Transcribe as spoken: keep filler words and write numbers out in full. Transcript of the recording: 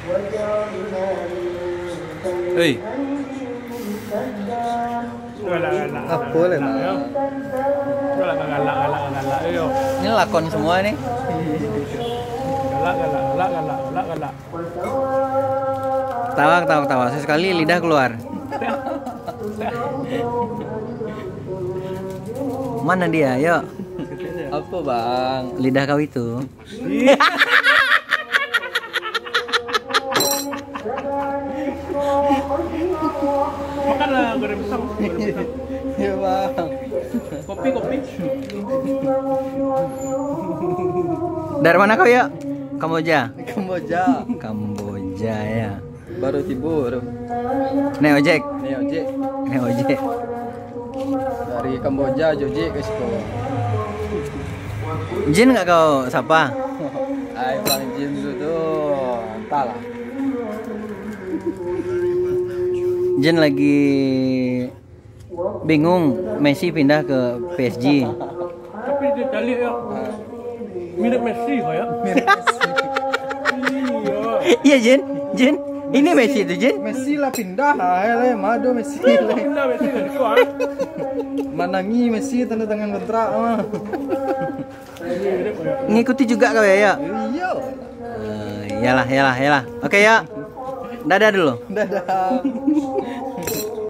Hei. Galak, galak, galak. Apa lah, galak, galak, galak, galak, yo. Ini lakon semua nih. Galak, galak, galak, galak, galak, galak. Tawa, tawa, tawa. Sesekali lidah keluar. Mana dia? Yuk. Apa, Bang? Lidah kau itu. Makanlah goreng pisang. Iya, Bang. Kopi, kopi. Dari mana kau, ya? Kamboja. Kamboja. Kamboja, ya. Baru tibo tu. Naik ojek. Naik ojek. Naik ojek. Dari Kamboja, ojek ka siko. Jin nggak kau sapa? Ai, Bang Jin tu, tu, entahlah. Jin lagi bingung, Messi pindah ke P S G. Tapi dia caliak, ya. Mirip Messi kau, ya. Mirip Messi. Iya. Iya, Jin. Jin, ini Messi tu, Jin. Messi lah pindah, ah, eh, leh, mado Messi, leh. Pindah Messi dari kau, ah. Manangi Messi tanda tangan kontrak, ah. Ngikuti juga kau, ya, ya? Iya. Eh, iyalah, iyalah, iyalah. Oke, ya. Dadah dulu. Dadah.